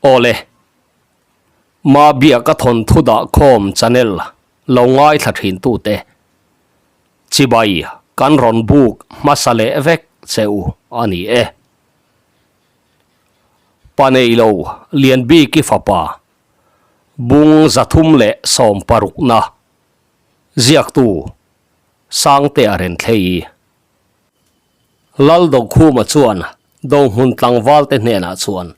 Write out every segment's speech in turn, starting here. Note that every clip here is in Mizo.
Awle. Mabiaka thawnthu dah khawm channel lo ngaithla thin tute chibai kan rawn buk hmasa leh vek che u a ni e. Paneilo Lianbiki fapa bung 316 na ziaktu Sangtea Renthlei. Laldokhuma chuan Dohmun tlangvalte hnenah chuan,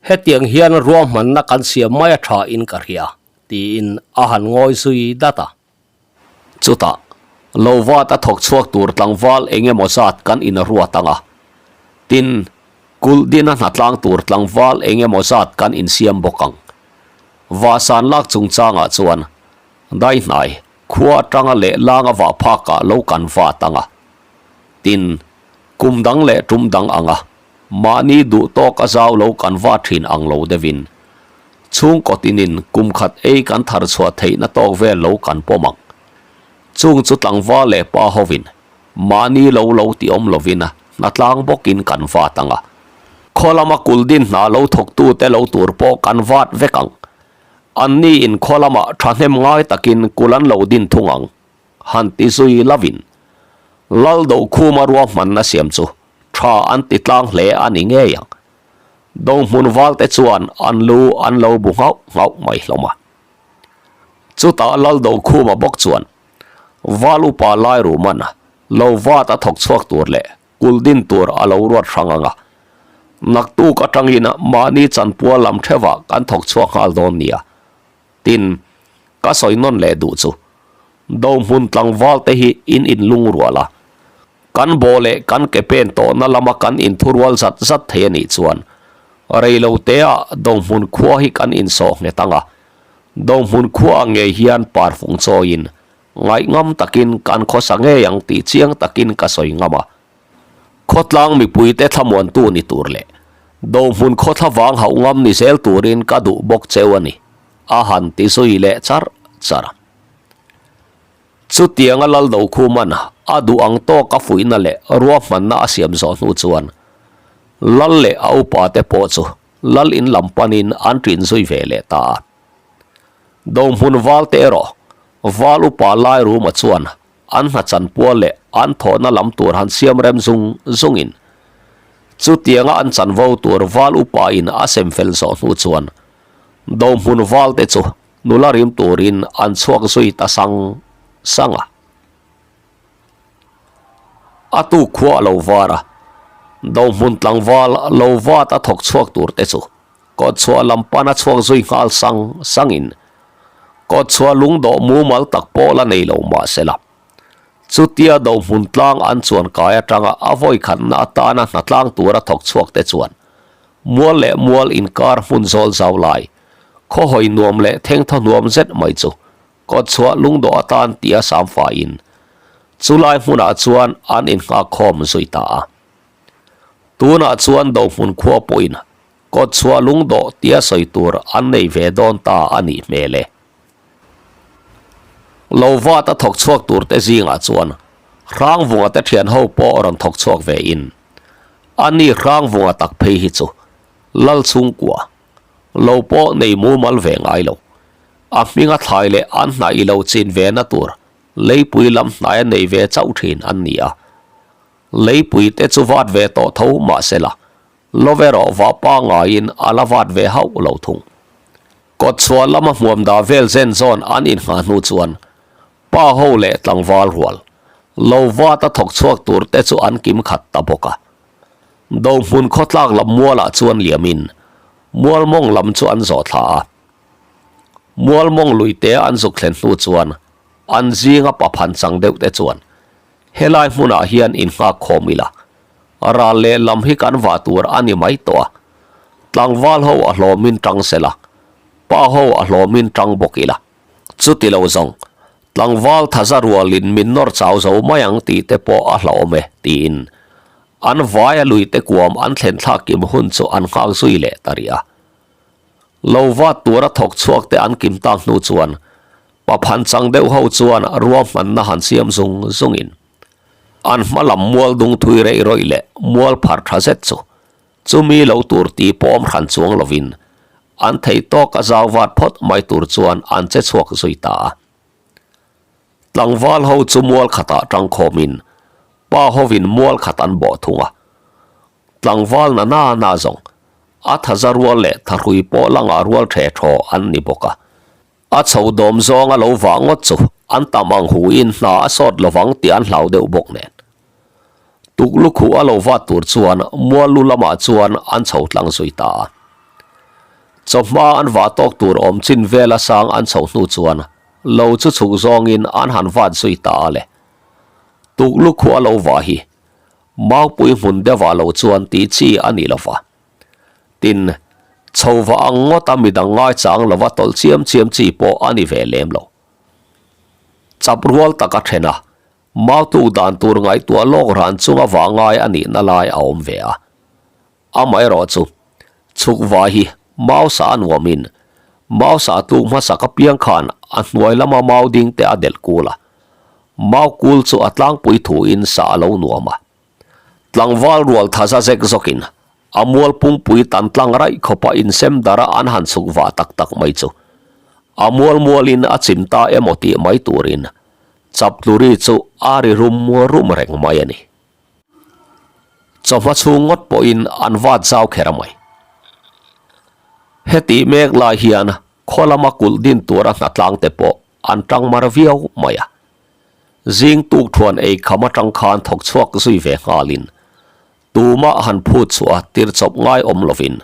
Hetiang hian ruahmanna kan siam mai a tha in ka hria, tiin a han ngawi zui dat a. Chutah, lo vat a thawk chhuak tur tlangval eng emaw zat kan inruat ang a, tin, kulh dina hnatlang tur tlangval eng emaw zat kan insiam bawk ang. Vahsan lak chungchangah chuan daihnai khua atanga lehlang a vah phakah lo kan vat ang a, tin, Kum dang leh tum dang anga mahni duh tawk a zau lo kan va thin ang lo deuhin chhungkaw tinin kum khat ei kan thar chhuah theihna tawk vel lo kan pawm ang. Chung chu tlangval leh pa hovin mahni lo lo ti awm lovin hnatlang bawkin kan vat ang a. Khaw lama kuldin hna lo thawktute lo tur pawh kan vat vek ang. Anni in khaw lamah thahnem ngai takin kul an lo din thung ang. Han ti zui lovin Laldokhuma ruahmanna siam chu tha an ti tlang hle a ni ngei ang. Dohmun valte chuan an lu an lo bu nghauh nghauh mai hlawm a. Chutah Laldokhuma bawk chuan Val upa Lairuman lo vat a thawk chhuak tur leh kulh din tur a lo ruat hrang ang a. Naktuk atangin mahni chanpual lam theuhah kan thawk chhuak nghal dawn nia. Tin, ka sawi nawn leh duh chu, Dohmun tlangval te hi in inlungrual a, kan bawh leh kan ke pen tawhna lama kan inthurual zat zat thei a nih chuan reilo teah Dohmun khua hi kan insawh nghet ang a, Dohmun khuaah ngei hian parfung chawiin ngaihngam takin kan khawsa ngei ang tih chiang takin ka sawi ngam a. Khawtlang mipuite thlamuantu ni tur leh Dohmun khawthla vang hauh ngam ni zel turin ka duh bawk cheu a ni, a han ti zui leh char char a. Chutianga Laldokhumana a duh ang tawk a fuihna leh ruahmanna a siam zawh hnu chuan Lal leh a upate pawh chu Lal in lam panin an ṭin zui ve leh ta a. Dohmun valte erawh Val upa Lairuma chuan An hna chanpual leh an thawhna lam tur han siam rem zung zungin chutianga an chanvo tur val upain a sem fel zawh hnu chuan Dohmun valte chu nula rim turin an chhuak zui ta sang sang a. A tuk khua a lo var a, Dohmun tlangval lo vat a thawk chhuak tur te chu Kawtchhuah lam pana chhuak zui nghal sang sangin kawtchhuah lungdawh mumal tak pawh la nei lo mah se la. Chutia dohmun tlang an chuan kai atanga a vawi khatna atana hnatlang tura thawk chhuak te chuan mual leh mual inkar hmun zawl zau lai khaw hawi nuam leh thengthaw hnuam zet mai chu kawtchhuah lungdawh atan tia sam faiin chulai hmunah chuan an innghakkhawm zui ta a. Tunah chuan dohmun khua pawhin Kawtchhuah lungdawh tia sawi tur an nei ve dawn ta a nih hmel e. Lo vat a thawk chhuak tur te zingah chuan Hrangvunga te thian ho pawh rawn thawk chhuak ve in a ni Hrangvunga tak phei hi chu Lal chhungkua lo pawh nei mumal ve ngai lo. A hminga thlai leh an hna i lo chin ve na tur leipui lam hnai a nei ve chauh thin an ni a. Leipui te chu vat ve tawh tho mahsela Love erawh vah pangaiin a la vat ve hauh lo thung. Kawtchhuah lama hmuam dah vel zen zawn an inhngah hnu chuan pa ho leh tlangval rual lo vat a thawk chhuak tur te chu an kim khat ta bawk a. Dohmun khawtlak lam mualah chuan liamin mual mawng lam chu an zawh thla a. Mual mawng luite an zuk thlen hnu chuan an zinga paphan chang deuh te chuan helai hmunah hian innghak khawm ila Ral leh lam hi kan vah tur a ni mai tawh a, tlangval ho a hlawmin tang sela, pa ho a hlawmin tang bawk ila. Chuti lo zawng, tlangval thaza rualin min nawr chau zo mai ang tih te pawh a hlauhawm e, tiin an vaia luite kuam an thlen thlak kim hun chu an nghak zui leh ta rih a. Lo vat tura thawk chhuak te an kim tak hnu chuan paphan chang deuh ho chuan ruahmanna han siam zung zungin, An hma lam mual dung thui reih rawih leh mual phar tha zet chu chumi lo tur tih pawm hran chuang lovin. An theih tawk a zau vat phawt mai tur chuan an che chhuak zui ta a. Tlangval ho chu mual khatah tangkhawmin pa hovin mual khat an bawh thung a. Tlangval na na na zawng a thaza rual leh thahrui pawh la ngah rual the thaw an ni bawk a. A chho dawm zawng a lo vah ngawt chu an tam ang hu in hna a sawt lovang tih an hlau deuh bawk nen. Tuklukhuh a lo vat tur chuan mual lu lamah chuan an chho tlang zui ta a. Chawhma an vah tawk tur awm chin vela sang an chho hnu chuan lo chu chhuk zawngin an han vat zui ta a le. Tuklukhuh a lo vah hi Maupui hmun deuhah lo chuan tih chi a ni lo va. Tin, chho vah ang ngawta midang ngaichang lova tawlh chiam chiam chi pawh a ni ve lem lo. Chap rual tak a then a, mau tluk dan tur ngaihtuah lawk ran chunga vah ngai a nihna lai a awm ve a. Amaherawh chu, chhuk vai hi mau sa a nuamin, mau sa tluk hmasak apiang khan a hnuai lama mau ding te a delh kul a. Mau kul chu a tlangpui thuin sa a lo nuam a. Tlangval rual thaza zek zawkin a mual pungpui tan tlang raih khawpa insem dara an han chhuk vah tak tak mai chu a mual mualin a chim ta emaw tih mai turin chaptluri chu a ri rum rum reng mai a ni. Chawhma chhung ngawt pawhin an vat zau kher a mai. Hetih mek lai hian khaw lama kulh din tura hnatlang te pawh an tang mar viau mai a. Zing tuk thuan ei kham atang khan thawk chhuak zui ve nghalin tumah han phut chhuah tir chawp ngai awm lovin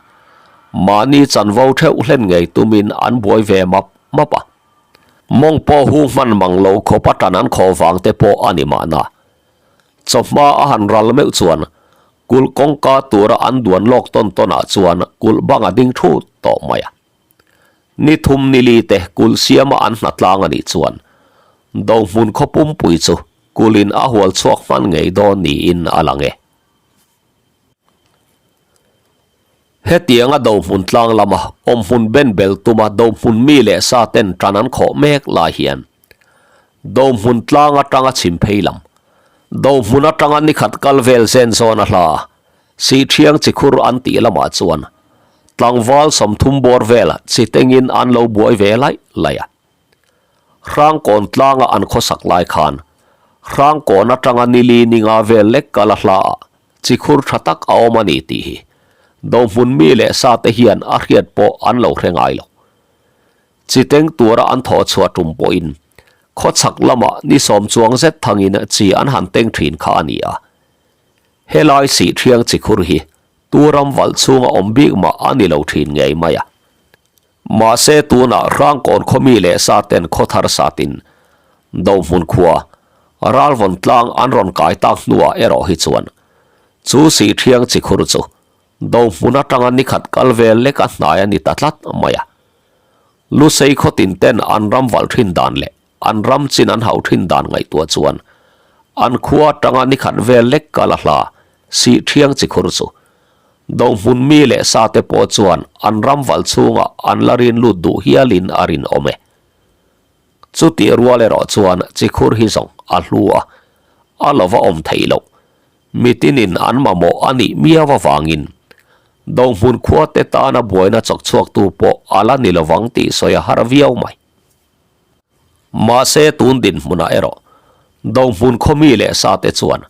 mahni chanvo theuh hlen ngei tumin an buai ve map map a. Mawng pawh hu hman mang lo khawp a tan an khawh vang te pawh a ni mahna. Chawhma a han ral meuh chuan kulh kawngka tura an duan lawk tawn tawnah chuan kulh bang a ding thut tawh mai a. Ni thum ni li te kulh siama an hna tlang a nih chuan Dohmun khaw pumpui chu kulhin a hual chhuak hman ngei dawn niin a lang e. Hetianga Dohmun tlang lama awmhmun ben bel tuma Dohmun mi leh sa ten tan an khawh mek lai hian Dohmun tlang atanga chhim phei lam Dohmun atanga nikhat kal vel zen zawn a hla Sihthiang chikhur an tih lamah chuan tlangval 30 bawr vel chi tengin an lo buai ve laih laih a. Hrangkawn tlanga an khawsak lai khan Hrangkawn atanga nili ninga vel lek kal a hla ah chikhur tha tak a awm a ni tih hi Dohmun mi leh sa te hian a hriat pawh an lo hre ngai lo. Chi teng tura an thawh chhuah tum pawhin khawchhak lamah ni sawm chuang zet thangin chi an han teng thin kha a ni a. Helai Sihthiang chikhur hi tu ram valh chhunga awm bik mah a ni lo thin ngei mai a. Mahse tunah Hrangkawn khaw mi leh sa ten khaw thar satin Dohmun khua Ralvawn tlang an rawn kai tak hnuah erawh hi chuan chu Sihthiang chikhur chu Dohmun atanga nikhat kal vel lek a hnai a ni ta tlat mai a. Lusei khaw tin ten an ram valh thin dan leh An ram chin an hauh thin dan ngaihtuah chuan an khua atanga nikhat vel lek kal a hla sih thiang chi khur chu. Dohmun mi leh sa te pawh chuan an ram valh chhungah an la rin lut duh hialin a rinawm e. Chutih rual erawh chuan chi khur hi zawng a hlu a, a lova awm theih loh. Mitinin an mamawh a nih miau avangin Dohmun khua te tana buaina chawk chhuaktu pawh a la ni lovang tih sawi a har viau mai. Mahse tun dinhmunah erawh Dohmun khaw mi leh sa te chuan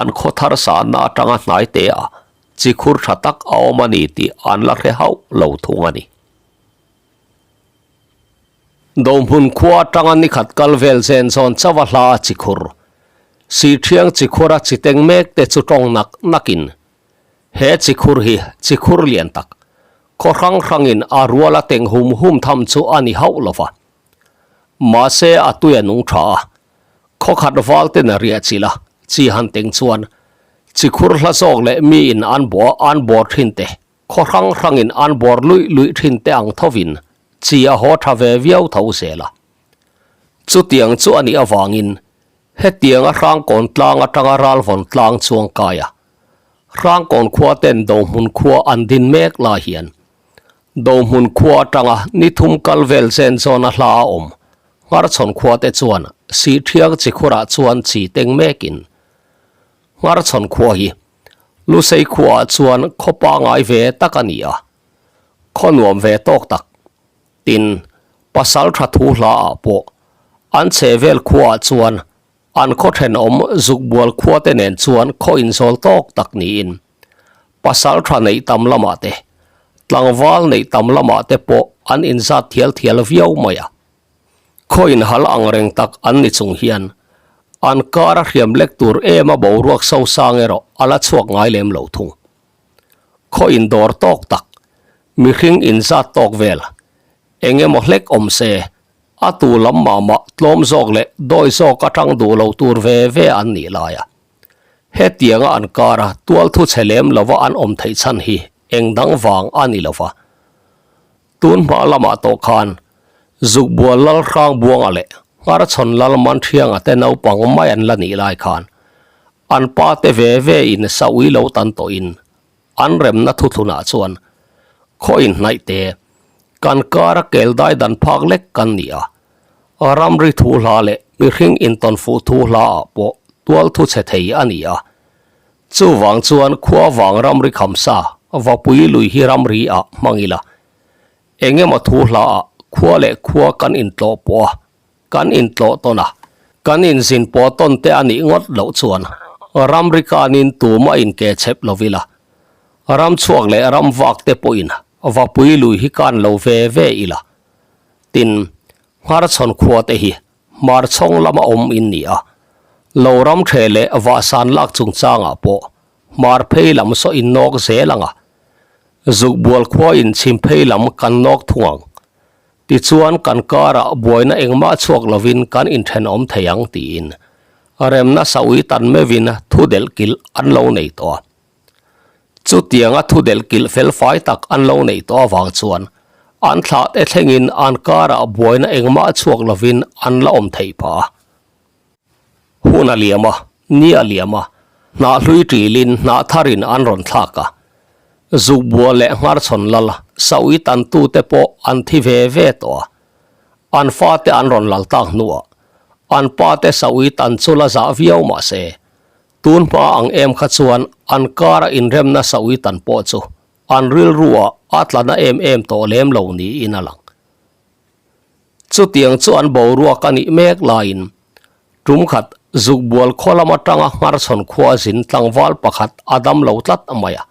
an khaw thar sahna atanga hnai te ah chi khur tha tak a awm a ni tih an la hre hauh lo thung a ni. Dohmun khua atanga nikhat kal vel zen zawn chauh a hla a chi khur, Sihthiang chi khura chi teng mek te chu tawng nak nakin He chikhur hi chikhur lian tak, khaw hrang hrangin a rual a teng hum hum tham chu a ni hauh lo va. Mahse a tui a nung tha a, khaw khat val ten a riah chilh a, chi han teng chuan chikhur hla zawk leh miin an bawh an bawr thin te, khaw hrang hrangin an bawr luih luih thin te ang thovin chi a haw tha ve viau tho zel a. Chutiang chu a nih avangin hetianga Hrangkawn tlang atanga Ralvawn tlang chuang kai a, Hrangkawn khua ten Dohmun khua an din mek lai hian Dohmun khua atanga ni thum kal vel zen zawn a hla a awm. Ngharchhawn khua te chuan Sihthiang chikhurah chuan chi teng mekin Ngharchhawn khua hi Lusei khuaah chuan khaw pangai ve tak a ni a. Khaw nuam ve tawk tak. Tin, pasal tha thu hla ah pawh an chhehvel khua ah chuan an khaw thenawm Zukbual khua te nen chuan khaw inzawl tawk tak niin pasal tha neih tam lamah te, tlangval neih tam lamah te pawh an inzat thial thial viau mai a. Khaw inhal ang reng tak an ni chung hian an kar a hriam lek tur em a boruak sosang erawh a la chhuak ngai lem lo thung. Khaw indawr tawk tak, mihring inzat tawk vel, eng emaw hlek awm se, a tu lam mah mah tlawm zawk leh dawi zawk atang duh lo tur ve ve an nih lai a. Hetianga an kara tual thu chhe lem lova an awm theih chhan hi eng dang vang a ni lova. Tun hma lamah tawh khan Zukbual Lal Hrangbuanga leh Ngharchhawn Lal Manthianga te naupang mai an la nih lai khan An pa te ve ve in sa ui lo tan tawh in an remna thuthlunah chuan khaw in hnaih te kan kar a kel dai dan phak lek kan ni a, ramri thu hla leh mihring intawn fuh thu hla ah pawh tual thu chhe thei a ni a. Chuvang chuan khua vang ramri khamsa vapui lui hi ramri ah hmang ila eng emaw thu hla ah khua leh khua kan intlawh pawh a Kan intlawh tawn a, kan inzin pawh tawn te a nih ngawt loh chuan ramri kanin tumah inke chep lo ila, ram chhuak leh ram vak te pawhin vapui lui hi kan lo ve ve ila. Tin, Ngharchhawn khua te hi Hmarchhawng lama awm in ni a, lo ram the leh vahsan lak chungchangah pawh hmar phei lam saw in nawk zel ang a, Zukbual khua in chhim phei lam kan nawk thung ang. Tichuan kan karah buaina engmah chhuak lovin kan inthenawm thei ang tiin remna saui tan meuhin thu delh kilh an lo nei tawh a. Chutianga thu delh kilh fel fai tak an lo neih tawh avang chuan an thlah te thlengin an karah buaina engmah chhuak lovin an la awm theih phah a. Hun a liam a, ni a liam a, hnah hlui ṭilin hnah tharin an rawn thlak a. Zukbua leh Ngharchhawn lal Saui tantute pawh an thi ve ve tawh a. An fate an rawn lal tak hnuah an pate Saui tan chu la zah viau mah se, tun hma ang em kha chuan an kara inremna Saui tan pawh chu an rilruah a tla na em em tawh lem lo niin a lang. Chutiang chu an boruak a nih mek laiin tum khat Zukbual khaw lam atanga Ngharchhawn khua zin tlangval pakhat a dam lo tlat mai a.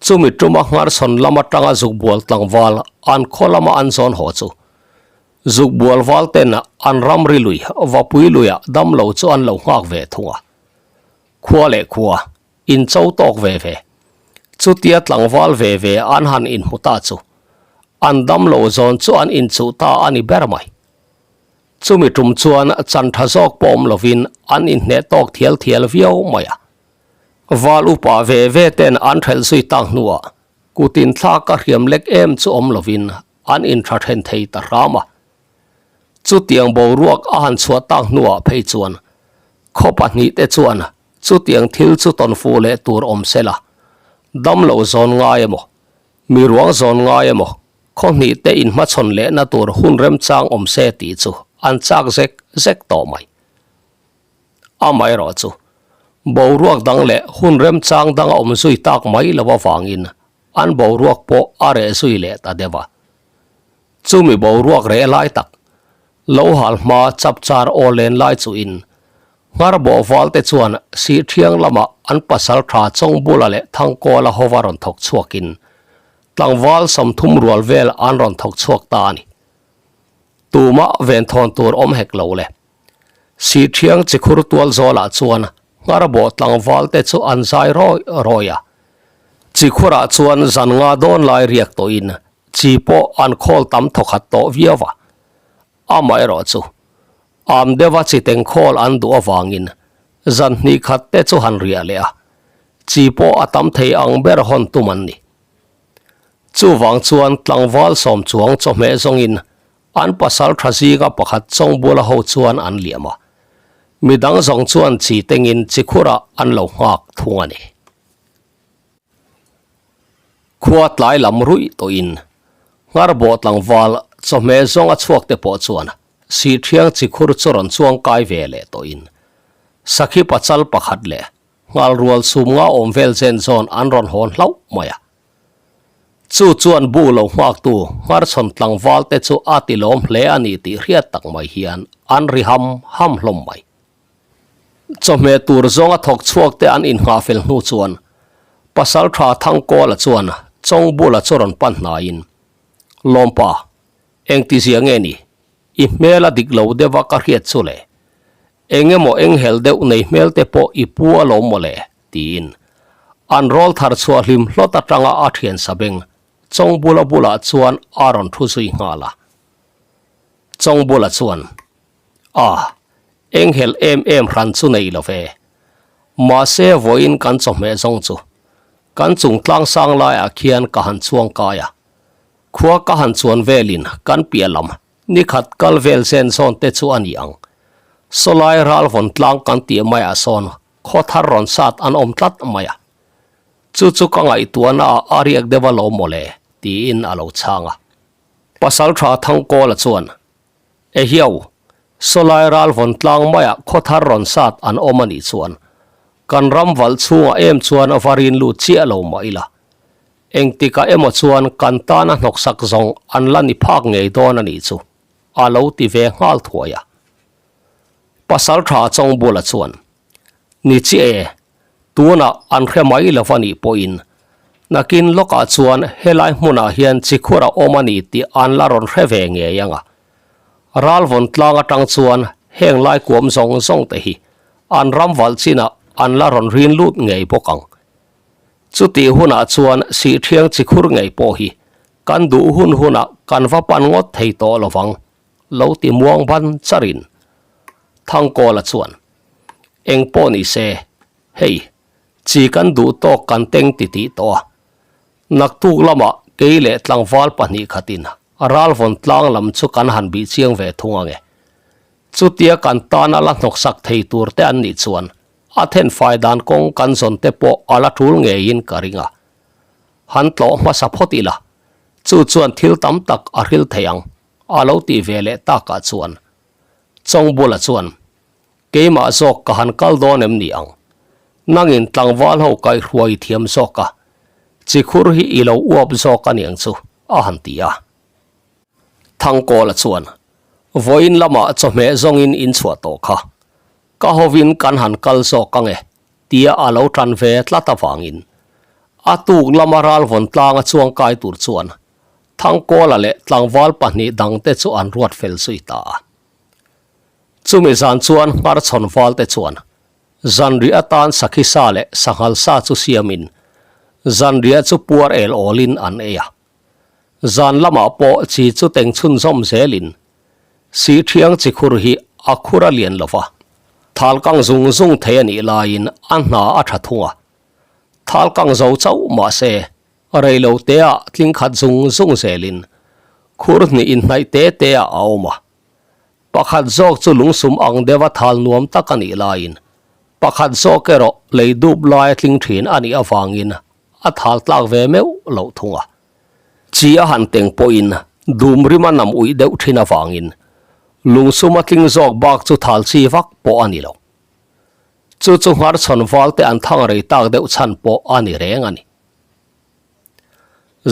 Chumi tuma Ngharchhawn lam atanga Zukbual tlangval an khaw lama an zawn haw chu Zukbual val ten an ramri lui Vapui luiah dam lo chu an lo nghak ve thung a. Khua leh khua incho tawk ve ve. Chutia tlangval ve ve an han inhmu ta chu an dam lo zawn chu an inchuh ta a ni ber mai. Chumi tum chuan chan tha zawk pawh awm lovin an inhneh tawk thial thial viau mai a. Val upa ve ve ten an hrelh zui tak hnuah kutin thlak a hriam lek em chu awm lovin an intha then thei ta hram a. Chutiang boruak a han chhuah tak hnuah phei chuan khaw pahnihte chuan Chutiang thil chu tawn fuh leh tur awm se la, dam lo zawn ngai emaw, mi ruang zawn ngai emaw, khaw hnih te inhmachhawn lehna tur hun remchang awm se tih chu an chak zek zek tawh mai. Amaherawh chu, boruak dang leh hun remchang dang a awm zui tak mai lo avangin an boruak pawh a reh zui leh ta deuh a. Chumi boruak reh lai tak, lo hal hma chapchar aw len lai chuhin Nghar bawhval te chuan Sihthiang lamah an pasal tha Chawngbula leh Thangkawla hova rawn thawk chhuakin tlangval 30 rual vel an rawn thawk chhuak ta a ni. Tumah venthawn tur awm hek lo le. Sihthiang chikhur tual zawlah chuan nghar bawh tlangval te chu an zai rawi rawi a. Chikhurah chuan zan nga dawn lai riak tawhin chi pawh an khawl tam thawkhat tawh viau a. Amaherawh chu Am deuha chi tengkhawl an duh avangin zan hnih khat te chu han riah leh a, chi pawh a tam thei ang ber hawn tum an ni. Chuvang chuan tlangval sawm chuang chawhmeh zawngin an pasal tha zinga pakhat Chawngbula ho chuan an liam a, midang zawng chuan chi tengin chi khurah an lo nghak thung a ni. Khua tlai lam ruih tawhin Ngharbawh tlangval chawhmeh zawnga chhuak te pawh chuan Sihthiang chikhur chu rawn chuang kai ve leh tawhin Sakhi pachal pakhat leh Nghalrual sum nga awm vel zen zawn an rawn hawn hlauh mai a. Chu chuan bu lo nghaktu Ngharchhawn tlangval te chu a ti lawm hle a ni tih hriat tak mai hian an ri ham ham hlawm mai. Chawhmeh tur zawnga thawk chhuak te an innghah fel hnu chuan Pasaltha Thangkawla chuan Chawngbula chu rawn pan hnaiin, Lawmpa, engtizia nge ni? I hmel a dik lo deuh a ka hriat chu le. Eng emaw enghelh deuh nei hmel te pawh i pu alawm maw le? tiin an rawl thar chhuah hlim hlawt atanga a thian sabeng Chawngbula bulah chuan a rawn thu zui nghal a. Chawngbula chuan, A, enghelh em em hran chu nei lo ve. Mahse vawiin kan chawhmeh zawng chu kan chung tlang sang laiah khian ka han chhuang kai a. Khua ka han chuan velin kan piah lam Nikhat kal vel zen zawn te chu a ni ang. Sawlai ral vawn tlang kan tih maiah sawn khaw thar rawn sat an awm tlat mai a. Chu chu ka ngaihtuahna ah a riak deuh a lo mawle, tiin a lo chhang a. Pasaltha Thangkawla chuan, Ehiau, sawlai ral vawn tlang maiah khaw thar rawn sat an awm a nih chuan kan ram valh chhungah em chuan va rin lut chiah lo mah ila. Engtikah emaw chuan kan tana hnawksak zawng an la ni phak ngei dawn a nih chu, a lo ti ve nghal thuai a. Pasaltha Chawngbula chuan, Ni chiah e, tunah an hre mai lo va nih pawhin, nakin lawkah chuan helai hmunah hian chikhur a awm a ni tih an la rawn hre ve ngei ang a. Ralvawn tlang atang chuan heng lai kuam zawng zawng te hi an ram valh chinah an la rawn rin lut ngei bawk ang. Chutih hunah chuan sihthiang chikhur ngei pawh hi kan duh hun hunah kan va pan ngawt thei tawh lo vang, lo ti muang ban charin. Thangkawla chuan, Eng pawh ni se, hei, chi kan duh tawk kan teng ti tih tawh a. Naktuk lamah kei leh tlangval pahnih khatin ralvawn tlang lam chu kan han bih chiang ve thung ange. Chutia kan tana la hnawksak thei tur te an nih chuan A thenfai dan kawng kan zawn te pawh a la tul ngeiin ka ring a. Han tlawh hmasa phawt ila, chu chuan thil tam tak a hril thei ang, a lo tih ve leh takah chuan Chawngbula chuan, Keimah zawk ka han kal dawn em ni ang? Nangin tlangval ho kaihhruai thiam zawk a, chikhur hi i lo uap zawk a niang chu, a han ti a. Thangkawla chuan, Vawiin lamah chawhmeh zawngin in chhuah tawh kha. Ka hovin kan han kal zawk ang e, tia a lo tan ve tlat avangin a tuk lama ralvawn tlanga chuangkai tur chuan Thangkawla leh tlangval pahnih dangte chu an ruat fel zui ta a. Chumi zan chuan Ngharchhawn valte chuan zanriah atan sakhi sa leh sanghal sa chu siamin zanriah chu puar el awlin an ei a. Zan lamah pawh chi chu teng chhunzawm zelin si thiang chi khur hi a khur a lian lo va, thal kang zung zung thei a nih laiin a hna a tha thung a. Thal kang zo chauh mah se rei lo teah tling khat zung zung zelin khur hnih inhnaih te te ah a awm a. Pakhat zawk chu lungsum ang deuha thal nuam tak a nih laiin pakhat zawk erawh lei dup laia tling thin a nih avangin a thal tlak ve meuh loh thung a. Chi a han teng pawhin dum rim a nam uih deuh thin avangin lungsum a tling zawk bak chu thal chi vak pawh a ni lo. Chu chu ngharchhawn val te an thang rei tak deuh chhan pawh a ni reng a ni.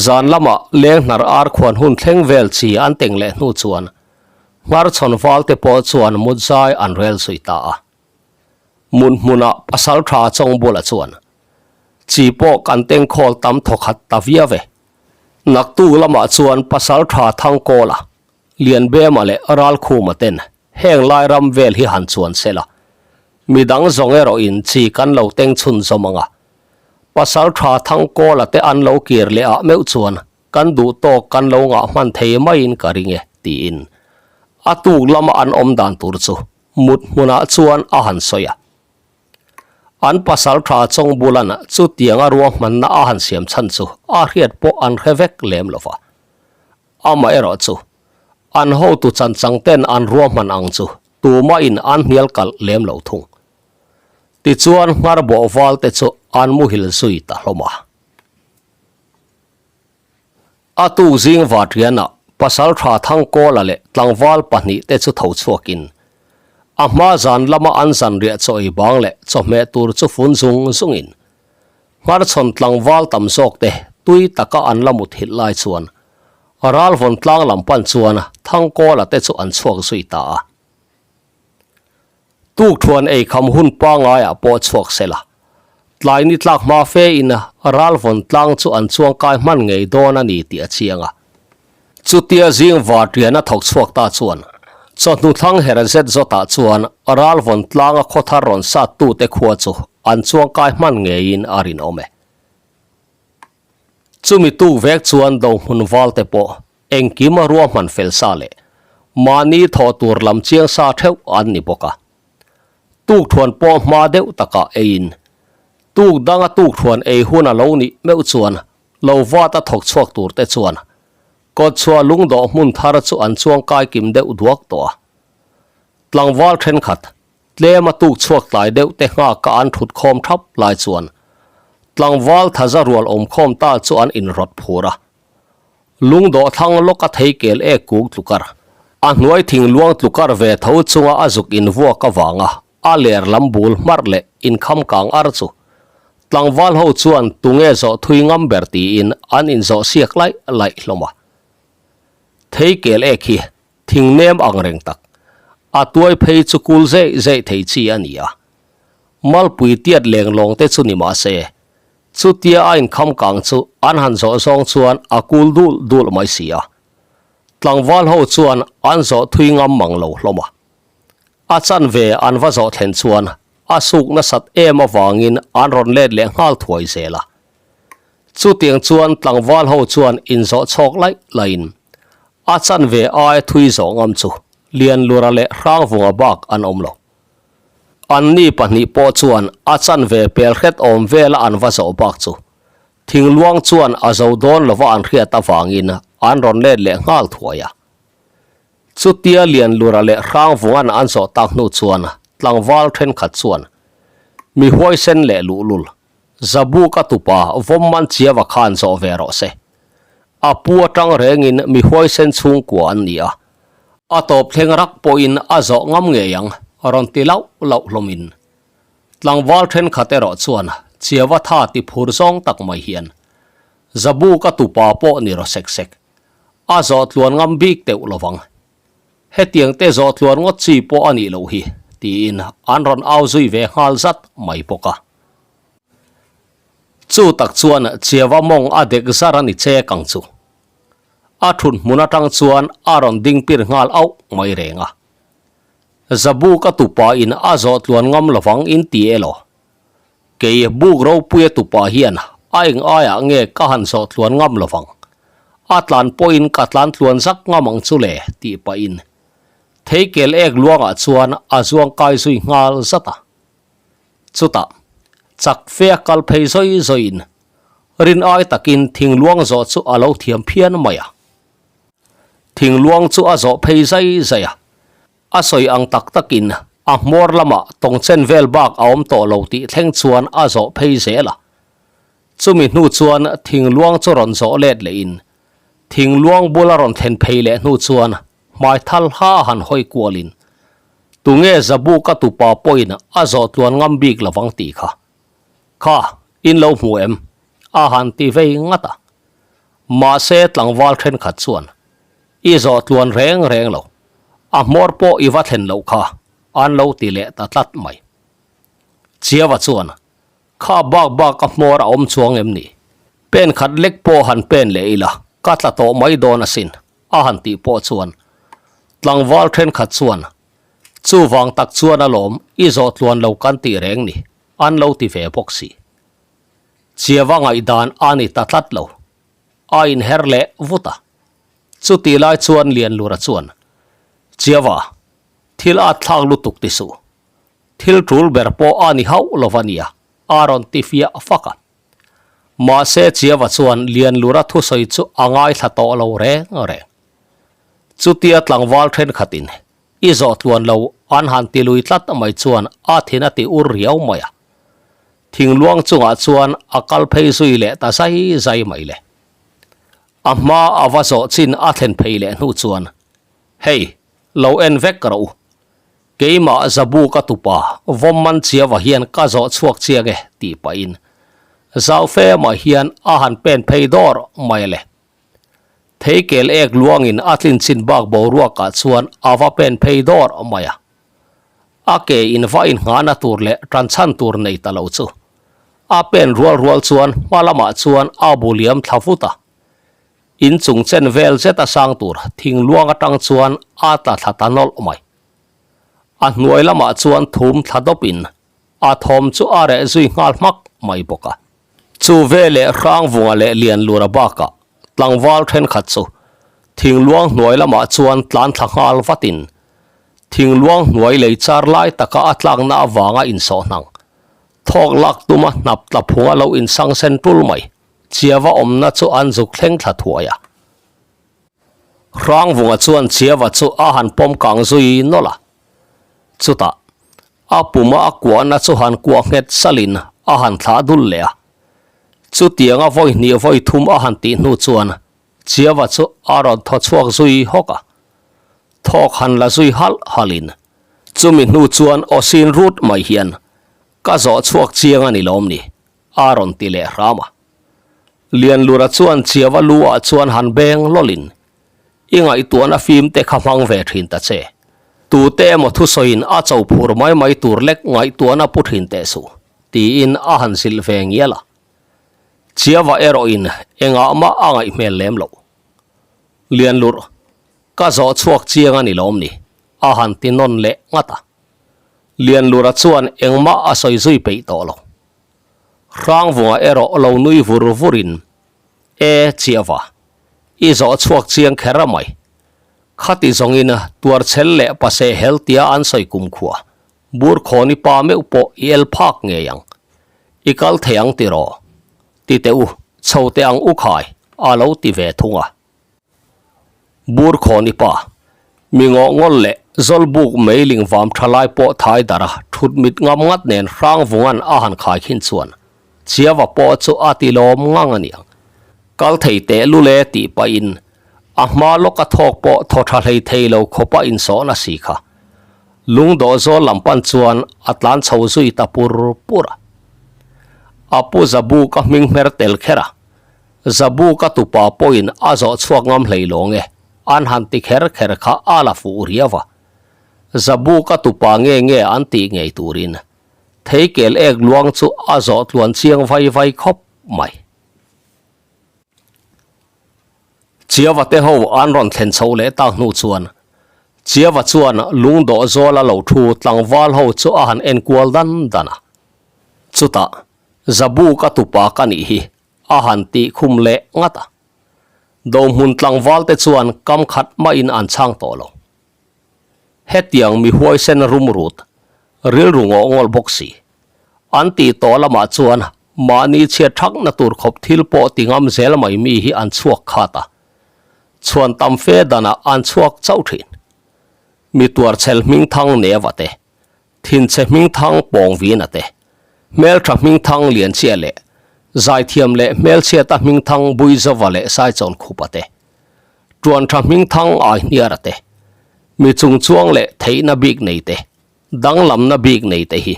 Zan lamah leng hnar ar khuan hun thleng vel chi an teng leh hnu chuan ngharchhawn val te pawh chuan mut zai an rel zui ta a. Mun hmunah pasal tha Chawngbula chuan, Chi pawh kan tengkhawl tam thawkhat ta viau e. Naktuk lamah chuan pasal tha Thangkawla, Lianbema leh Ralkhuma ten heng lai ram vel hi han chuan se la, midang zawng erawhin chi kan lo teng chhunzawm ang a. Pasal tha Thangkawla te an lo kir leh ah meuh chuan kan duh tawk kan lo ngah hman thei maiin ka ring e, tiin a tuk lama an awm dan tur chu mut hmunah chuan a han sawi a. An pasal tha Chawngbula'n chutianga ruahmanna a han siam chhan chu a hriat pawh an hre vek lem lo va. Amaherawh chu, an hotu chanchang ten an ruahman ang chu tumahin an hnial kalh lem lo thung. Tichuan ngharbawh val te chu an muhil zui ta hlawm a. A tuk zing Vatriana pasal tha Thangkawla leh tlangval pahnih te chu tho chhuakin a hma zan lama an zanriah chaw ei bang leh chawhmeh tur chu fun zung zungin Ngharchhawn tlangval tam zawk te tui taka an la muthilh lai chuan Ralvawn tlang lam pan chuan Thangkawla te chu an chhuak zui ta a. Tukthuan ei kham hun pangaiah pawh chhuak se la, tlai ni tlak hma fe in Ralvawn tlang chu an chuangkai hman ngei dawn a ni tih a chiang a. Chutia zing vartian a thawk chhuak ta chuan chawhnu thlang her zet zawtah chuan Ralvawn tlanga khawthar rawn sat tute khua chu an chuangkai hman ngeiin a rinawm e. Chumi tuk vek chuan Dohmun valte pawh engkim a ruahman fel sa leh mahni thawh tur lam chiang sa theuh an ni bawk a. Tukthuan pawh hma deuh takah eiin tuk danga tukthuan ei hun a lo nih meuh chuan lo vat a thawk chhuak tur te chuan kawtchhuah lungdawh hmun thar chu an chuang kai kim deuh duak tawh a. Tlangval thenkhat Tlem a tuk chhuak tlai deuh te nghak a an thut khawm thap lai chuan tlangval thaza rual awm khawm ta chu an inrawt phur a. Lungdawh thlang lawk a thei kel ek kuk tlukar, a hnuai thing luang tlukar ve tho chunga a zuk invuak avanga a ler lam bul hmarh leh inkham kang ar chu tlangval ho chuan tunge zawh thui ngam ber tiin an inzawh siak laih laih hlawm a. Thei kel ek hi Thing nem ang reng tak, a tuai phei chu kul zeih zeih thei chi a ni a. Malpui tiat leng lawng te chu ni mah se, chutia a inkham kang chu an han zawh zawng chuan a kul dul dul mai si a. Tlangval ho chuan an zawh thui ngam mang lo hlawm a. A chanve an va zawh thlen chuan a suk nasat em avangin an rawn let leh nghal thuai zel a. Chutiang chuan tlangval ho chuan inzawh chhawk laih laihin a chanve aia thui zawh ngam chu Lianlura leh Hrangvunga bak an awm lo. Anni pahnih pawh chuan a chanve pel hret awm vela an va zawh bak chu thingluang chuan a zo dawn lova an hriat avangin an rawn let leh nghal thuai a. Chutia Lianlura leh Hrangvunga'n an zawh tak hnu chuan tlangval thenkhat chuan mi huaisen leh luhlul Zabu ka tupa vawm man chiava khan zawh ve rawh se. A pu atang rengin mi huaisen chhungkua an ni a. A tawp thleng rak pawhin a zawh ngam ngei ang, rawn ti lauh lauh hlawmin. Tlangval thenkhat erawh chuan chiava tha ti phur zawng tak mai hian Zabu ka tupa pawh ni rawh sek sek. A zawh tluan ngam bik teuh lovang. Hetiang te zawh tluan ngawt chi pawh a nih loh hi, tiin an rawn au zui ve nghal zat mai bawk a. Chu tak chuan Chiava mawng a dek zar a ni chek ang chu. A thut hmun atang chuan a rawn ding pir nghal auh mai reng a. Zabu ka tupa in a zawh tluan ngam lovang in ti elaw? Kei buk ropuia tupa hian a eng aiah nge ka han zawh tluan ngam lovang? A tlan pawhin ka tlan tluan zak ngam ang chu le tih pahin theikel ek luangah chuan a zuang kai zui nghal zat a. Chutah, chak fe a kal phei zawi zawiin rin ai takin thingluang zawh chu a lo thiam phian mai a. Thingluang chu a zawh phei zai zai a, a sawi ang tak takin a hmawr lamah tawngchen vel bak a awm tawh lo tih thleng chuan a zawh phei zel a. Chumi hnu chuan thingluang chu rawn zawh let lehin thingluang bula rawn thlen phei leh hnu chuan Hmai thal ha han hawi kualin, Tunge Zabu ka tupa pawhin a zawh tluan ngam bik lovang tih kha. Kha, in lo hmu em? A han ti vei ngat a. Mahse tlangval thenkhat chuan, I zawh tluan reng reng lo. A hmawr pawh i va thlen loh kha, an lo ti leh ta tlat mai. Chiava chuan, Kha bak bak a hmawr a awm chuang em ni? Pen khat lek pawh han pen leh ila, ka tla tawh mai dawn asin. A han tih pawh chuan tlangval thenkhat chuan, Chuvang tak chuan alawm i zawh tluan lo kan tih reng ni, an lo ti ve bawk si. Chiava ngaihdan a ni ta tlat lo. A inher leh vut a. Chutih lai chuan Lianlura chuan, Chiava, thil at thlak lutuk ti suh. Thil tul ber pawh a ni hauh lo va nia, a rawn ti fiah fak a. Mahse Chiava chuan Lianlura thusawi chu a ngaithla tawh lo reng reng. Chutia tlangval thenkhatin i zawh tluan lo an han ti lui tlat mai chuan a thin a ti ur riau mai a. Thingluang chungah chuan a kal phei zui leh ta zai zai mai le. A hma a va zawh chin a thlen phei leh hnu chuan, Hei, lo en vek rawh u. Keimah Zabu ka tupa, vawm man chiava hian ka zawh chhuak chiang e, tih pahin. Zau fe mah hian a han pen phei dawr mai le. Theikel ek luangin a tlin chin bak boruakah chuan a va pen phei dawr mai a. A ke in va inngahna tur leh tanchhan tur nei ta lo chu a pen rual rual chuan hma lamah chuan a bu liam thla vut a. In chung chen vel zet a sang tur thing luang atang chuan a tla thla ta nawlh mai. A hnuai lamah chuan thum thla dawpin a thawm chu a reh zui nghal hmak mai bawk a. Chu veleh Hrangvunga leh Lianlura bakah tlangval thenkhat chu thingluang hnuai lamah chuan tlan thla nghal vatin thingluang hnuai lei char lai taka a tlakna avanga insawh hnang thawk lak tuma hnap tla phunga lo insang sen tul mai Chiava awmna chu an zuk thleng thla thuai a. Hrangvunga chuan Chiava chu a han pawm kang zui nawlh a. Chutah, a puma a kuahna chu han kuah nghet salin a han thlah dul leh a. Chutianga vawi hnih vawi thum a han tih hnu chuan Chiava chu a rawn thaw chhuak zui hawk a. Thawk han la zui halh halhin, chumi hnu chuan aw sin rut mai hian, Ka zawh chhuak chiang a ni lawm ni? a rawn ti leh hram a. Lianlura chuan Chiava lu ah chuan han beng lawlin, I ngaihtuahna fim te kha hmang ve thin ta che. Tute emaw thusawiin a cho phur mai mai tur lek ngaihtuahna pu thin teh suh, tiin a han zilh ve ngial a. Chiava erawhin engah mah a ngaih hmel lem loh. Lianlur, ka zawh chhuak chiang a ni lawm ni? a han ti nawn leh nghat a. Lianlura chuan engmah a sawi zui peih tawh lo. Hrangvunga erawh lo nui vur vurin, E, Chiava, i zawh chhuak chiang kher a mai. Khati zawngin tuarchhel leh pase hel tia an sawi kumkhua, Burkhawni pa meuh pawh i el phak ngei ang. I kal thei ang tiraw? Ti teh u, chho teh ang u khai, a lo ti ve thung a. Burkhawni pa, mi ngawh ngawl leh Zawlbuk meiling vam tha lai pawh thai darh a, thut mit ngam ngat nen Hrangvunga'n a han khai khin chuan Chiava pawh chu a ti lawm ngang a niang. Kal thei teh lul e tih pahin a hma lawka thawk pawh thaw tha hlei thei lo khawpa insawhna si kha lungdawh zawl lam pan chuan a tlan chho zui ta pur pur a. A pu Zabuk a hming hmer tel kher a, Zabuka tupa pawhin a zawh chhuak ngam hlei lawng e, an han ti kher kher kha a la fuh riau a. Zabuka tupa nge nge an tih ngei turin theikel ek luang chu a zawh tluan chiang vai vai khawp mai. Chiava te ho an rawn thlen chho leh tak hnu chuan Chiava chuan lungdawh zawla lo thu tlangval ho chu a han enkual dan dan a. Chutah Zabuka tupa ka nih hi a han tih khum leh ngat a. Dohmun tlangval te chuan kam khat mahin an chhang tawh lo. Hetiang mi huaisen rum rut, rilru ngawh ngawlh bawk si. An tih tawh lamah chuan mahni chhiat thakna tur khawp thil pawh ti ngam zel mai mi hi an chhuak khat a. Chhuan tam fe danah an chhuak chauh thin. Mi tuarchhel hmingthang neva te, Thinchhe hmingthang pawng vin a te, hmeltha hmingthang Lianchia leh zaithiam leh hmelchhiata hmingthang Buizova leh Saichawn Khupa te, tuantha hmingthang Aihniara te, mi chungchuang leh theihna bik nei te, danglamna bik nei te hi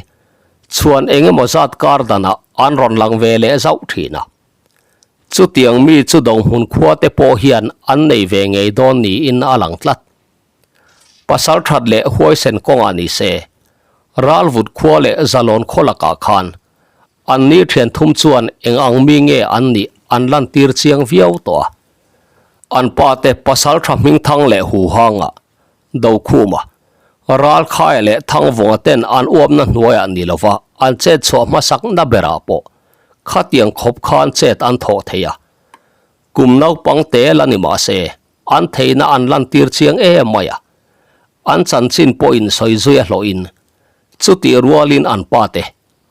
chhuan eng emaw zat kar danah an rawn lang ve leh zauh thin a. Chutiang mi chu Dohmun khua te pawh hian an nei ve ngei dawn niin a lang tlat. Pasal that leh huaisen kawngah ni se, Ralvut khua leh Zalawn khaw lakah khan an ni thian thum chuan eng ang mi nge an nih an lantir chiang viau tawh a. An pa te pasal tha hmingthang leh huhanga, Dokhuma, Ralkhaia leh Thangvunga ten an uapna hnuaiah ni lova an chet chhuah hmasakna berah pawh khatiang khawp khan chet an thawh thei a. Kum naupang te la ni mah se, An theihna an lantir chiang em mai a, an chanchin pawhin sawi zui a hlawhin, chutih rualin an pate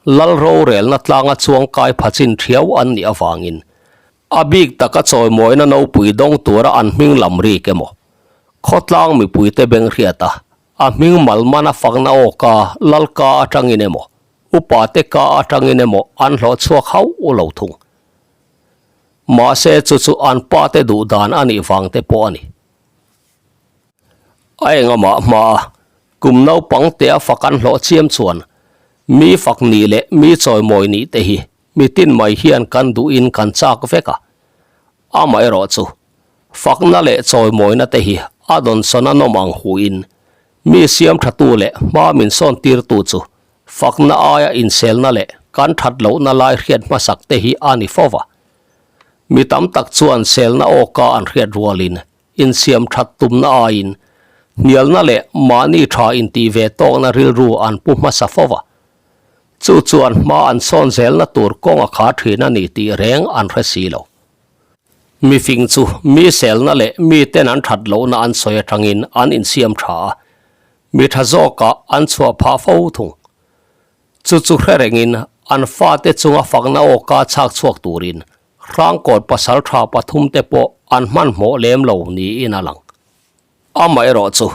lal rorelna tlanga chuang kai phachin thiau an nih avangin a bik taka chawimawina nopui dawng tura an hming lam rik emaw, khawtlang mipuite beng hriata a hming malmana fakna awka lal ka atangin emaw, upate ka atangin emaw an hlawh chhuak hauh lo thung. Mahse chu chu an pa te duh dan a nih vang te pawh a ni. A engamah hma a, kum naupang te a fak an hlawh chiam chuan mi fak nih leh mi chawimawi nih te hi mitin mai hian kan duhin kan chak vek a. Amaherawhchu, fakna leh chawimawina te hi a dawnsawn a nawm ang huin mi siam thatu leh hma min sawn tirtu chu fakna aia inselna leh kan that lohna lai hriat hmasak te hi a ni fo va. Mi tam tak chuan selna awka an hriat rualin insiam that tumna aiin hnialna leh mahni tha intih ve tawkna rilru an pu hmasa fo va. Chu chuan hma an sawn zelna tur kawng a khar thin a ni tih reng an hre si lo. Mifing chu mi selna leh miten an that lohna an sawi atangin an insiam tha a, mi tha zawkah an chhuah phah fo thung. Chu chu hre rengin an fate chunga fakna awka chhak chhuak turin Hrangkawt pasal tha pathumte pawh an hmanhmawh lem lo niin a lang. Amaherawh chu,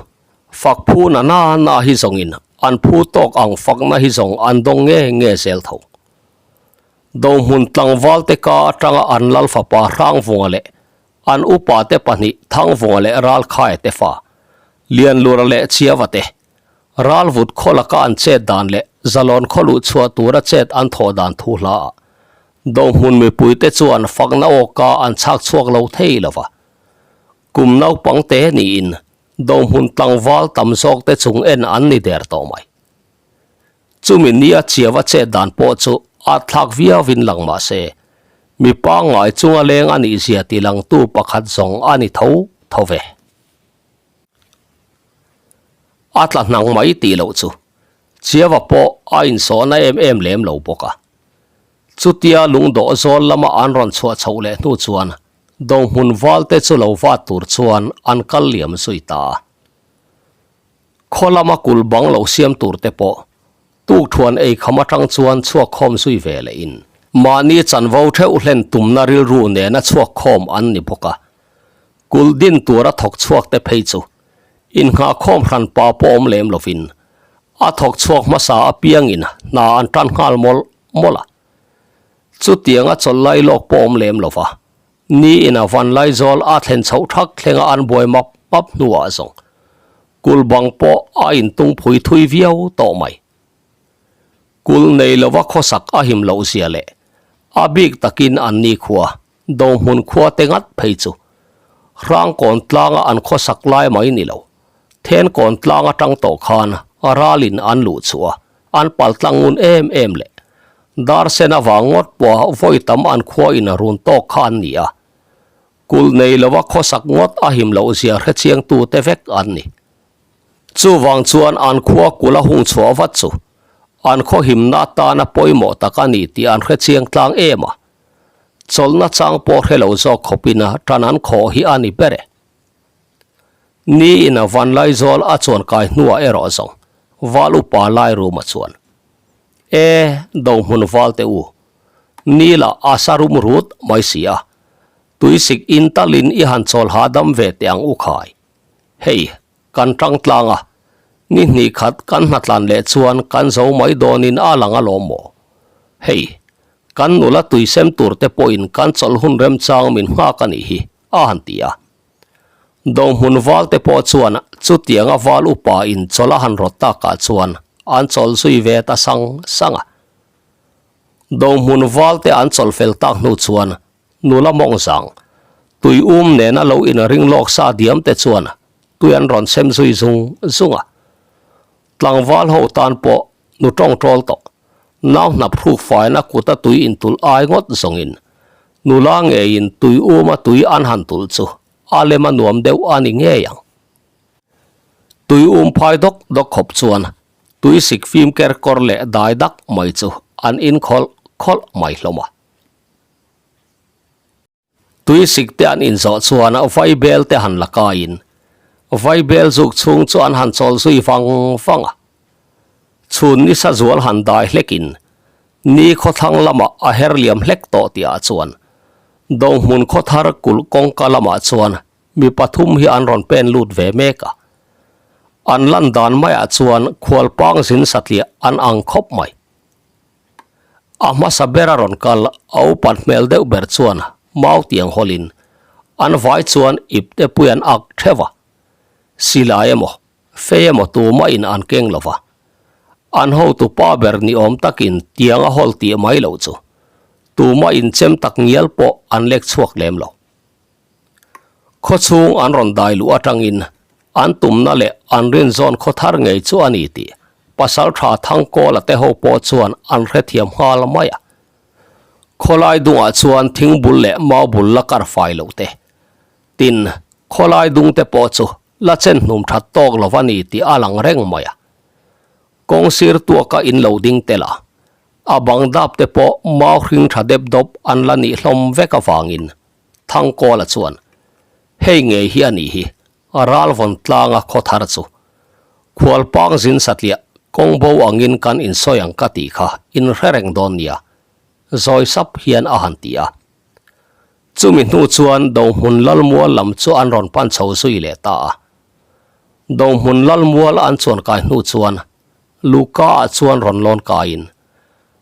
fak phu na na na hi zawngin an phu tawk ang fakna hi zawng an dawng nge nge zel tho. Dohmun tlangval te ka atanga an lal fapa Hrangvunga leh an upa te pahnih Thangvunga leh Ralkhaia te fa, Lianlura leh Chiava te, Ralvut khaw laka an chet dan leh Zalawn khaw luh chhuah tura chet an thawh dan thu hla ah Dohmun mipui te chuan fakna awka an chhak chhuak lo thei lova. Kum naupang te niin dohmun tlangval tam zawk te chung en an ni der tawh mai. Chumi nia chiava chet dan pawh chu a thlak viauin lang mah se, mi pangngai chunga leng a nih zia ti langtu pakhat zawng a ni tho tho ve. A tla hnang mai tih loh chu chiava pawh a insawhna em em lem lo bawk a. Chutia lungdawh zawl lama an rawn chhuah chhoh leh hnu chuan Dohmun valte chu lo vat tur chuan an kal liam zui ta a. Khaw lama kul bang lo siam tur te pawh tukthuan ei kham atang chuan chhuak khawm zui ve leh in mahni chanvo theuh hlen tumna rilru nena chhuak khawm an ni bawk a. Kul din tura thawk chhuak te phei chu innghah khawm hran pa pawh awm lem lovin a thawk chhuak hmasa apiangin hna an tan nghal mawlh mawlh a. Chutianga chawlh lai lawk pawh awm lem lo va, ni ina van Laizawl a thlen chhoh thak thlenga an buai map map hnuah zawng kul bang pawh a intung phui thui viau tawh mai. Kul nei lova khawsak a him loh zia leh a bik takin an ni khua, Dohmun khua te ngat phei chu Hrangkawn tlanga an khawsak lai mai ni lo, Thenkawn tlang atang tawh khan ralin an luh chhuah a, an pal tlang ngun em em leh. Dar sen avang ngawt pawha vawi tam an khua in a run tawk kha an ni a. Kulh nei lova khawsak ngawt a him loh zia hre chiang tu te vek an ni. Chuvang chuan an khua kulh a hung chhuah vat chu an khaw himna atana pawimawh tak a ni tih an hre chiang tlang em a. Chawlhna chang pawh hre lo zawk khawpin tan an khawh hi a ni ber e. Ni in a van Laizawl a chuan kai hnuah erawh zawng Val upa Lairuma chuan, E, Dohmun Valte u, ni lah a sa rum rut mai si a, tuisik in talin i han chawl hahdam ve teh ang u khai. Hei, kan tang tlang a, ni hnih khat kan hnatlan leh chuan kan zo mai dawnin a lang alawm maw? Hei, kan nula tuisem turte pawhin kan chawlh hun remchang min nghak a nih hi, a han ti a. Dohmun valte pawh chuan chutianga val upa in chawlh a han rawt takah chuan an chawlh zui ve ta sang sang a. Dohmun valte an chawlh fel tak hnu chuan nula mawng zang, tui um nena lo in ring lawk sa diam te chuan tui an rawn sem zui zung zung a. Tlangval ho tan pawh nu tawngtawl tawh, nau hnap hruk faina kuta tui intulh ai ngawt zawngin nula ngeiin tui uma tui an han tulh chu a lem a nuam deuh a ni ngei ang. Tui um phai dawk dawk khawp chuan tui sik fim ker kawr leh dai dak mai chu an in khawlh khawlh mai hlawm a. Tui sik te an inzawh chuan vaibel te han la kaiin vaibel zuk chhung chu an han chawl zui vang vang a. Chhun nisa zual han dai hlekin ni khawthlang lamah a her liam hlek tawh tihah chuan Dohmun khawthar kulh kawngka lamah chuan mi pathum hi an rawn pen lut ve mek a. An lan dan maiah chuan khualpang zin satliah an ang khawp mai. A hmasa ber a rawn kal a upat hmel deuh ber chuan mau tiang hawlin an vai chuan ipte pui an ak theuh a, silai emaw fei emaw tumahin an keng lo va, an hotu pa ber ni awm takin tiang a hawl tih mai loh chu. Tuma inchem tak ngial pawh an lek chhuak lem lo. Khawchhung an rawn dai luh atangin an tumna leh an rinzawn khaw thar ngei chu a ni tih Pasaltha Thangkawla te ho pawh chuan an hrethiam nghal mai a. Khawlai dungah chuan thingbul leh maubul la kar fai loh te, tin khawlai dungte pawh chu la chen hnum that tawk lo a ni tih a lang reng mai a. Kawng sir tuaka in lo ding tel a, a bang dap te pawh mau hring tha dep dawp an la nih hlawm vek avangin Thangkawla chuan, Hei ngei hi a nih hi, Ralvawn tlanga khaw thar chu. Khualpang zin satliah kawng bo angin kan insawi ang ka tih kha in hre reng dawn nia, zawi sap hian a han ti a. Chumi hnu chuan Dohmun Lalmual lam chu an rawn pan chho zui leh ta a. Dohmun Lalmual an chuan kai hnu chuan Luka ah chuan rawn lawn kaiin,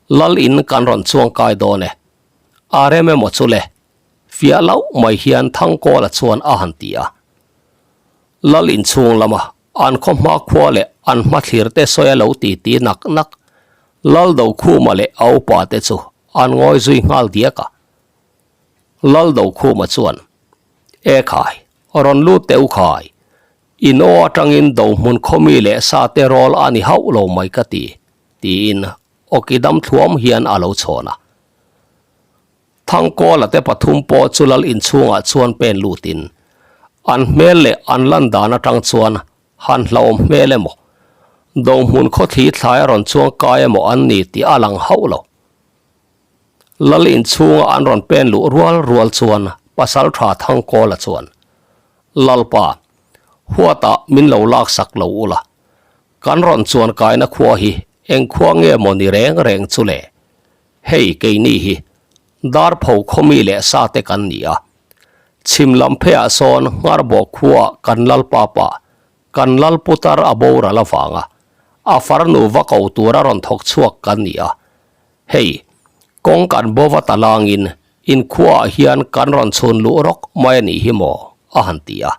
Lal in kan rawn chuang kai dawn e, a rem emaw chu le, fiah loh mai hian Thangkawla chuan a han ti a. Lal inchhung lama an khaw hma khua leh an hma thlir te sawi a lo ti ti nak nak, Lal Dokhuma leh a upa te chu an ngawi zui nghal diak a. Lal Dokhuma chuan, E khai, rawn lut teh u khai, in aw atangin Dohmun khawmi leh sa te rawl a ni hauh lo mai ka ti, tiin awki dam thluam hian a lo chhawn a. Thangkawla te pathum pawh chu lal inchhungah chuan pen lutin an hmel leh an lan dan atang chuan han hlauhawm hmel emaw, Dohmun khawthli thlai a rawn chuang kai emaw an ni tih a lang hauh lo. Lal inchhunga an rawn pen luh rual rual chuan Pasaltha Thangkawla chuan, Lalpa, huatah min lo laksak lo ula, kan rawn chuan kaina khua hi eng khua nge maw ni reng reng chu le? Hei keini hi Darpho khawmi leh sa te kan ni a, chhim lam pheiah sawn Ngharbawh khuaah kan Lalpa pa, kan Lalputar a boral avanga a farnu va ko tura rawn thawk chhuak kan ni a. Hei, kawng kan bo va ta langin inkhuaah hian kan rawn chhun luh rawk mai a nih hi maw? a han ti a.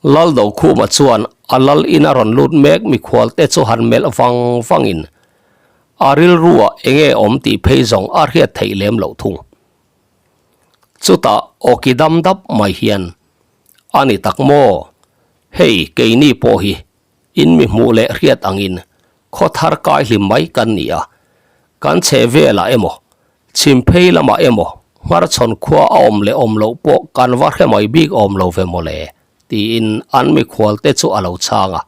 Lal Dokhuma chuan a lal ina rawn lut mek mikhual te chu han melh vang vangin a rilruah eng nge awm tih phei zawng a hriat theih lem loh thung. Chutah awki dam dap mai hian, A ni tak maw? Hei keini pawh hi in mi hmuh leh hriat angin khaw thar kai hlim mai kan ni a, kan chheh velah emaw Chhim phei lamah emaw Hmarchhawn khua a awm leh awm loh pawh kan va hre mai bik awm lo ve mawle, tiin an mikhual te chu a lo chhang a.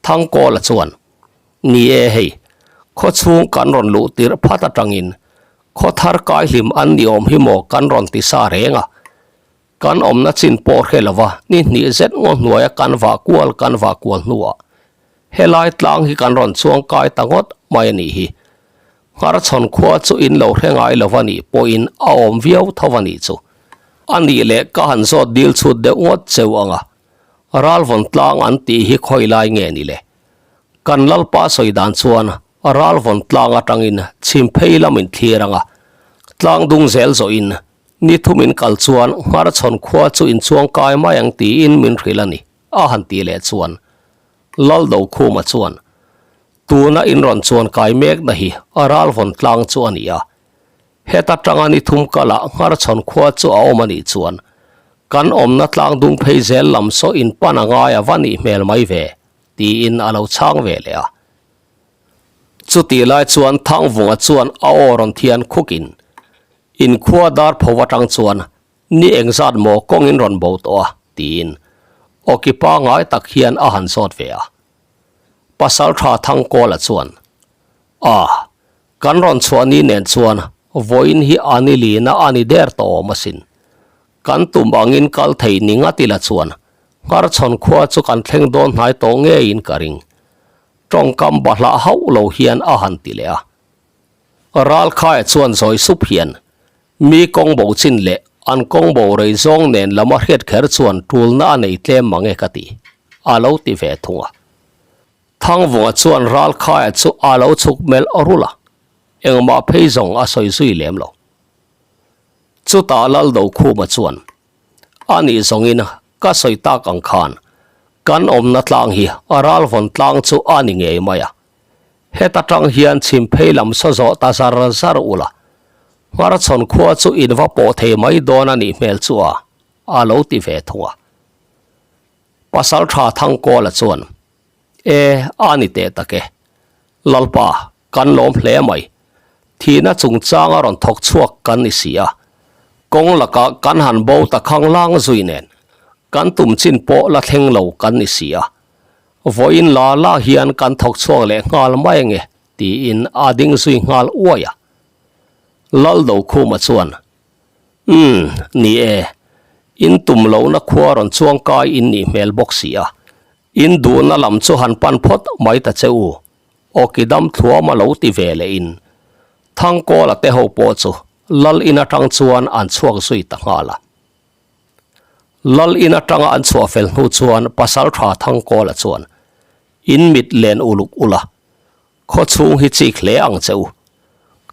Thangkawla chuan, Ni e hei, khaw chhung kan rawn luh tirh phat atangin khaw thar kai hlim an ni awm hi maw kan rawn ti sa reng a. Kan awmna chin pawh hre lova ni hnih zet ngaw hnuaia kan vah kual kan vah kual hnuah helai tlang hi kan rawn chuang kai ta ngawt mai a nih hi. Ngharchhawn khua chu in lo hre ngai lova nih pawhin a awm viau tho a nih chu. A nih leh ka han zawt dil chhut deuh ngawt cheu ang a, Ralvawn tlang an tih hi khawi lai nge ni le? Kan Lalpa sawi dan chuan Ralvawn tlang atangin chhim phei lamin thlir ang a, tlang dung zel zawhin Ni thum in kal chuan Ngharchhawn khua chu in chuang kai mai ang tiin min hrilh a ni, a han ti leh chuan Laldokhuma chuan tuna in rawn chuan kai mekna hi a ralvawn tlang chu a ni a, heta tanga ni thum kalah Ngharchhawn khua chu a awm a nih chuan kan awmna tlang dung phei zel lam saw in pan a ngai a va nih hmel mai ve, tiin a lo chhang ve leh a. Chutih lai chuan Thangvunga chuan a aw rawn thian khukin Inkhua dar pho atang chuan ni engzat maw kawngin rawn bo tawh a? tiin awki pangai tak hian a han zawt ve a. Pasaltha Thangkawla chuan, A, kan rawn chhuah ni nen chuan vawiin hi a ni lina a ni der tawh awm asin. Kan tum angin kal thei ni ngat ila chuan Ngharchhawn khua chu kan thleng dawn hnai tawh ngeiin ka ring. Tawngkam bahlah hauh lo hian a han ti leh a. Ralkhaia chuan zawi sup hian mi kawng bo chin leh an kawng bo rei zawng nen lama hriat kher chuan tulna a nei tlem mang e ka ti, a lo ti ve thung a. Thangvunga chuan Ralkhaia chu a lo chhuk melh rulh a, engmah phei zawng a sawi zui lem lo. Chutah Laldokhuma chuan, A nih zawngin ka sawi tak ang khan kan awmna tlang hi Ralvawn tlang chu a ni ngei mai a, Heta tang hian chhim phei lam saw zawh ta zar zar ula. Hmarchhawn khua chu in va pawh thei mai dawn a nih hmel chu a, a lo ti ve thung a. Pasaltha Thangkawla chuan, E, a ni teh tak e. Lalpa, kan lawm hle mai. Thihna chungchang a rawn thawk chhuak kan ni si a. Kawng lakah kan han bo ta khang lang zui nen, kan tum chin pawh la thleng lo kan ni si a. Vawiin la la hian kan thawk chhuak leh nghal mai ange, tiin a ding zui nghal uai a. Laldokhuma chuan, Umm, ni e, in tum lohna khua rawn chuang kai in nih hmel bawk si a, in duhna lam chu han pan phawt mai ta che u, awki dam thluam a lo ti ve leh in Thangkawla te ho pawh chu Lal in atang chuan an chhuak zui ta nghal a. Lal in atanga an chhuah fel hnu chuan Pasaltha Thangkawla chuan, In mit len uluk ula, Khaw chhung hi chik hle ang che u.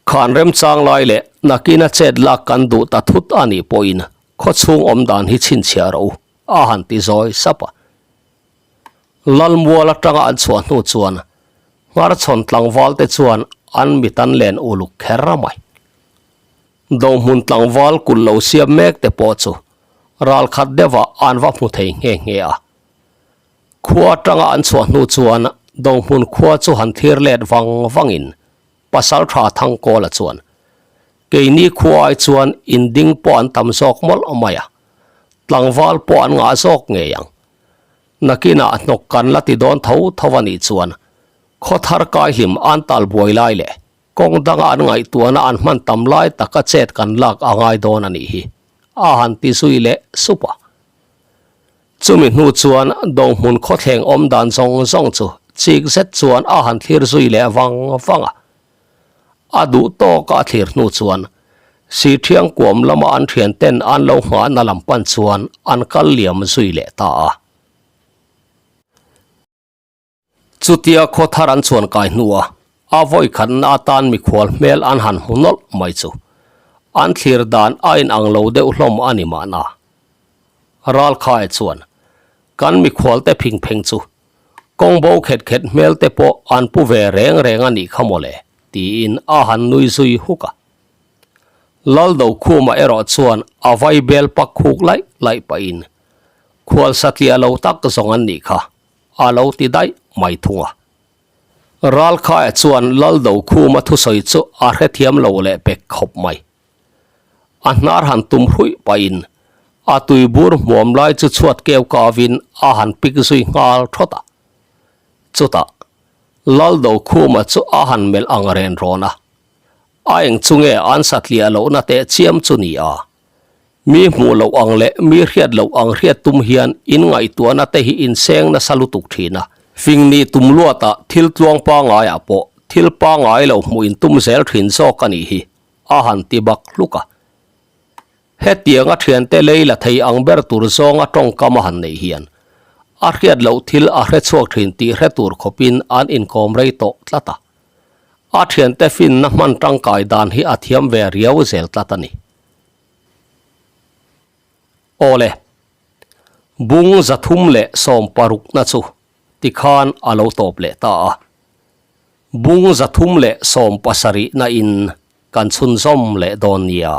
Khan remchang lai leh nakina chet lak kan duh ta thut a nih pawhin khaw chhung awm dan hi chhinchhiah rawh u, a han ti zawi sap a. Lalmual atanga an chhuah hnu chuan Hmarchhawn tlangval te chuan an mit an len uluk kher a mai. Dohmun tlangval kulh lo siam mek te pawh chu ralkhat deuhah an va hmu thei nghe nghe a. Khua atanga an chhuah hnu chuan Dohmun khua chu han thlir let vang vangin Pasaltha Thangkawla chuan, Keini khua ai chuan inding pawh an tam zawk mawlh mai a, tlangval pawh an ngah zawk ngei ang. Nakinah hnawk kan la ti dawn tho tho a nih chuan khaw thar kai hlim an tal buai lai leh kawng danga an ngaihtuahna an hman tam lai taka chet kan lak a ngai dawn a nih hi, a han ti zui leh sup a. Chumi hnu chuan Dohmun khawthleng awm dan zawng zawng chu chik zet chuan a han thlir zui leh vang vang a. A duh tawka a thlir hnu chuan Sithiang kuam lama an thian ten an lo nghahna lam pan chuan an kal liam zui leh ta a. Chutia khaw thar an chuan kai hnua a vawi khatna atan mikhual hmel an han hmu nawlh mai chu an thlir dan a inang lo deuh hlawm a ni mahna. Ralkhae chuan kan mikhualte phing pheng chu kawng bo khet khet hmel te pawh an pu ve reng reng a nih kha mawle tiin a han nui zui huk a. Laldokhuma erawh chuan a vai bel pak khuk laih laih pahin khual satliah lo tak zawng an nih kha. a lo ti daih mai thung a. Ralkhaia chuan Laldokhuma thusawi chu a hrethiam lo leh pek khawp mai. A hnar han tum hruih pahin a tuibur hmuam lai chu chhuat keu kavin a han pik zui nghal thawt a. Chutah Laldokhuma chu a han melh ang ren rawn a, a eng chu nge an satliah lohna teh chiam chu ni a? Mi hmuh loh ang leh mi hriat loh ang hriat tum hian in ngaihtuahna te hi in seng nasa lutuk thin a. Fing nih tum luatah thil tluang pangaiah pawh thil pangai lo hmuh in tum zel thin zawk a nih hi, a han ti bak hluk a. Hetianga thiante lei la thei ang ber tur zawnga tawngkam a han neih hian a hriat loh thil a hre chhuak thin tih hre tur khawpin an inkawm rei tawh tlat a. A thiante finna hman tangkai dan hi a thiam ve riau zel tlat a ni. Awle, bung 360 na chu tikhan a lo tawp leh ta a. Bung 370 na in kan chhunzawm leh dawn nia.